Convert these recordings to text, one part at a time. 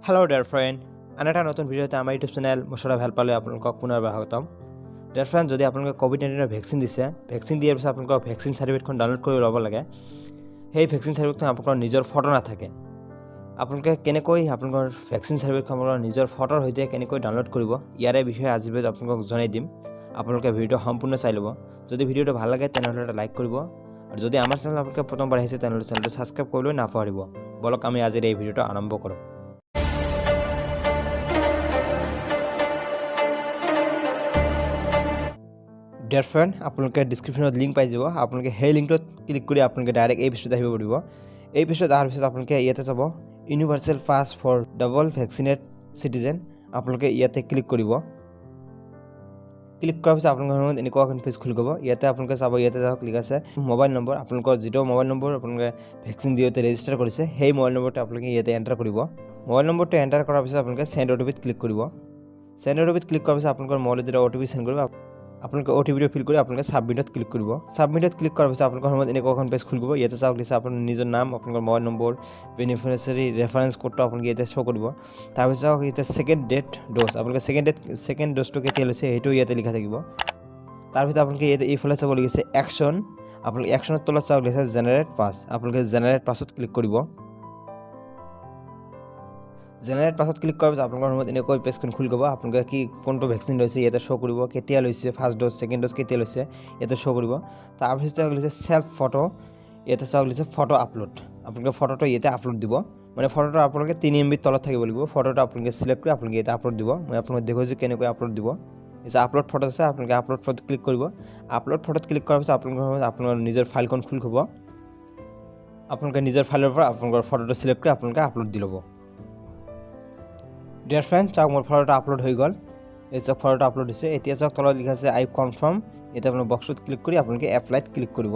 Hello' dear friend, আন এটা নতুন ভিডিঅ'তে আমাৰ ইউটিউব চেনেল মুছৰা ভাল পালে আপোনালোকক পুনৰবাৰ স্বাগতম। ডিয়াৰ ফ্ৰেণ্ড, যদি আপোনালোকে ক'ভিড-19ৰ ভেকচিন দিছে, ভেকচিন দিয়াৰ পিছত আপোনালোকৰ ভেকচিন চাৰ্টিফিকেটখন ডাউনলোড কৰি ল'ব লাগে। সেই ভেকচিন চাৰ্টিফিকেটখন আপোনালোকৰ নিজৰ ফটো নাথাকে। আপোনালোকে কেনেকৈ আপোনালোকৰ ভেকচিন চাৰ্টিফিকেটখন আপোনালোকৰ নিজৰ ফটোৰ সৈতে কেনেকৈ ডাউনলোড কৰিব, ইয়াৰে বিষয়ে আজিৰ ভিডিঅ'ত আপোনালোকক জনাই দিম। আপোনালোকে ভিডিঅ'টো সম্পূৰ্ণ চাই ল'ব। যদি ভিডিঅ'টো ভাল লাগে তেনেহ'লে এটা লাইক কৰিব আৰু যদি আমাৰ চেনেল আপোনালোকে প্ৰথমবাৰ আহিছে তেনেহ'লে চেনেলটো ছাবস্ক্ৰাইব কৰিবলৈ নাপাহৰিব। ব'লক আমি আজিৰ এই ভিডিঅ'টো আৰম্ভ কৰোঁ। ডিয়াৰ ফ্ৰেণ্ড, আপোনালোকে ডিছক্ৰিপশ্যনত লিংক পাই যাব। আপোনালোকে সেই লিংকটোত ক্লিক কৰি আপোনালোকে ডাইৰেক্ট এই পেজটোত আহিব পাৰিব। এই পেজটোত অহাৰ পিছত আপোনালোকে ইয়াতে চাব universal pass for double vaccinate citizen. আপোনালোকে ইয়াতে ক্লিক কৰিব। ক্লিক কৰাৰ পিছত আপোনালোকৰ সন্মুখত এনেকুৱা এখন পেজ খুলি যাব। ইয়াতে আপোনালোকে চাব, ইয়াতে চাওক লিখা আছে মোবাইল নম্বৰ। আপোনালোকৰ যিটো মোবাইল নম্বৰ আপোনালোকে ভেকচিন দিওঁতে ৰেজিষ্টাৰ কৰিছে সেই মোবাইল নম্বৰটো আপোনালোকে ইয়াতে এণ্টাৰ কৰিব। মোবাইল নম্বৰটো এণ্টাৰ কৰাৰ পিছত আপোনালোকে চেণ্ড অ' টি পিত ক্লিক কৰিব। চেণ্ড অ' টি পিত ক্লিক কৰাৰ পিছত আপোনালোকৰ মোবাইলত যেতিয়া অ' টি পি চেণ্ড কৰিব, আপোনালোকে অ' টি পিটো ফিল কৰি আপোনালোকে ছাবমিটত ক্লিক কৰিব। ছাবমিটত ক্লিক কৰাৰ পিছত আপোনালোকৰ সন্মুখত এনেকুৱা এখন পেজ খুলি যাব। ইয়াতে চাওক লিখা আপোনাৰ নিজৰ নাম, আপোনালোকৰ মোবাইল নম্বৰ, বেনিফিচিয়াৰী ৰেফাৰেঞ্চ ক'ডটো আপোনালোকে ইয়াতে শ্ব' কৰিব। তাৰপিছত চাওক ইয়াতে ছেকেণ্ড ডেট ড'জ, আপোনালোকে ছেকেণ্ড ড'জটো কেতিয়া লৈছে সেইটো ইয়াতে লিখা থাকিব। তাৰপিছত আপোনালোকে ইয়াতে এইফালে চাব লাগিছে একশ্যন। আপোনালোকে একশ্যনৰ তলত চাওক লিখা জেনেৰেট পাছ। আপোনালোকে জেনেৰেট পাছত ক্লিক কৰিব। জেনেৰেট পাছত ক্লিক কৰাৰ পিছত আপোনালোকৰ সন্মুখত এনেকৈ পেজখন খুলি যাব। আপোনালোকে কি কোনটো ভেকচিন লৈছে ইয়াতে শ্ব' কৰিব, কেতিয়া লৈছে, ফাৰ্ষ্ট ড'জ ছেকেণ্ড ড'জ কেতিয়া লৈছে ইয়াতে শ্ব' কৰিব। তাৰপিছত চাওক লিখিছে চেল্ফ ফটো, ইয়াতে চাওক লিখিছে ফটো আপলোড। আপোনালোকে ফটোটো ইয়াতে আপলোড দিব। মানে ফটোটো আপোনালোকে 3 MB তলত থাকিব লাগিব। ফটোটো আপোনালোকে চিলেক্ট কৰি আপোনালোকে ইয়াতে আপলোড দিব। মই আপোনালোকক দেখুৱাইছোঁ কেনেকৈ আপলোড দিব। এতিয়া আপলোড ফটো আছে, আপোনালোকে আপলোড ফটোত ক্লিক কৰিব। আপলোড ফটোত ক্লিক কৰাৰ পিছত আপোনালোকৰ সন্মুখত আপোনালোকৰ নিজৰ ফাইলখন খুলি যাব। আপোনালোকে নিজৰ ফাইলৰ পৰা আপোনালোকৰ ফটোটো চিলেক্ট কৰি আপোনালোকে আপলোড দি ল'ব। ডিয়াৰ ফ্ৰেণ্ড, চাওক মোৰ ফটোটো আপলোড হৈ গ'ল। এই চাওক ফটোটো আপলোড হৈছে। এতিয়া চাওক তলত লিখা আছে আই কনফাৰ্ম। এতিয়া আপোনালোকে বক্সটোত ক্লিক কৰি আপোনালোকে এপ্লাইত ক্লিক কৰিব।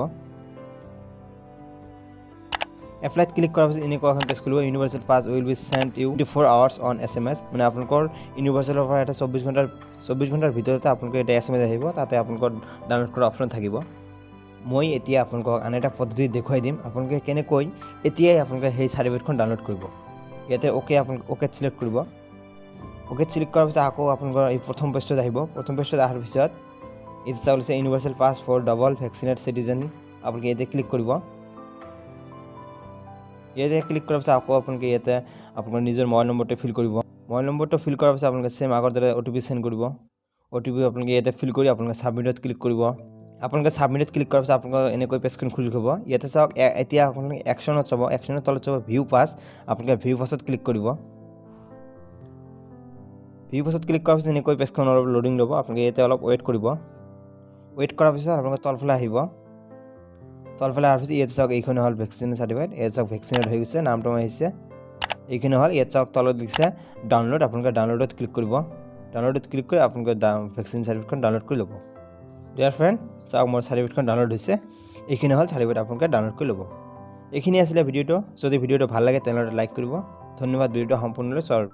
এপ্লাইত ক্লিক কৰাৰ পিছত এনেকুৱা এখন পেজ খুলিব। Universal pass will be send you 24 hours on SMS। মানে আপোনালোকৰ ইউনিভাৰ্চেলৰ পৰা এটা 24 ঘণ্টাৰ ভিতৰতে আপোনালোকৰ এটা SMS আহিব, তাতে আপোনালোকৰ ডাউনলোড কৰা অপশ্যন থাকিব। মই এতিয়া আপোনালোকক আন এটা পদ্ধতি দেখুৱাই দিম আপোনালোকে কেনেকৈ এতিয়াই আপোনালোকে সেই চাৰ্টিফিকেটখন ডাউনলোড কৰিব। ইয়াতে অ'কে আপোনালোকে অ'কেত চিলেক্ট কৰিব। অ'কে চিলেক্ট কৰাৰ পিছত আকৌ আপোনালোকৰ এই প্ৰথম পেজটোত আহিব। প্ৰথম পেজটোত অহাৰ পিছত এতিয়া চাওক লিখিছে universal pass for double vaccinate citizen. আপোনালোকে ইয়াতে ক্লিক কৰিব। ইয়াতে ক্লিক কৰাৰ পিছত আকৌ আপোনালোকে ইয়াতে আপোনালোকৰ নিজৰ মোবাইল নম্বৰটো ফিল কৰিব। মোবাইল নম্বৰটো ফিল কৰাৰ পিছত আপোনালোকে ছেম আগৰ দৰে অ' টি পি চেণ্ড কৰিব। অ' টি পি আপোনালোকে ইয়াতে ফিল কৰি আপোনালোকে ছাবমিটত ক্লিক কৰিব। আপোনালোকে ছাবমিটত ক্লিক কৰাৰ পিছত আপোনালোকৰ এনেকৈ পেজখন খুলি যাব। ইয়াতে চাওক এতিয়া আপোনালোকে একশ্যনত চাব, একশ্যনৰ তলত চাব ভিউ পাছ। আপোনালোকে ভিউ পাছত ক্লিক কৰিব। ভিউ পাছত ক্লিক কৰাৰ পিছত এনেকৈ পেজখন অলপ লোডিং ল'ব। আপোনালোকে ইয়াতে অলপ ৱেইট কৰিব। ৱেইট কৰাৰ পিছত আপোনালোকে তলফালে আহিব। তলফালে অহাৰ পিছত ইয়াতে চাওক এইখন হ'ল ভেকচিন চাৰ্টিফিকেট। ইয়াত চাওক ভেকচিনেট হৈ গৈছে, নামটো আহিছে, এইখিনি হ'ল। ইয়াত চাওক তলত লিখিছে ডাউনলোড। আপোনালোকে ডাউনলোডত ক্লিক কৰিব। ডাউনলোডত ক্লিক কৰি আপোনালোকে ভেকচিন চাৰ্টিফিকেটখন ডাউনলোড কৰি ল'ব। ডিয়াৰ ফ্ৰেণ্ড, চাওক মোৰ চাৰ্টিফিকেটখন ডাউনলোড হৈছে। এইখিনি হ'ল চাৰ্টিফিকেট, আপোনালোকে ডাউনলোড কৰি ল'ব। এইখিনি আছিলে ভিডিঅ'টো। যদি ভিডিঅ'টো ভাল লাগে তেনেহ'লে লাইক কৰিব। ধন্যবাদ ভিডিঅ'টো সম্পূৰ্ণলৈ চোৱাৰ।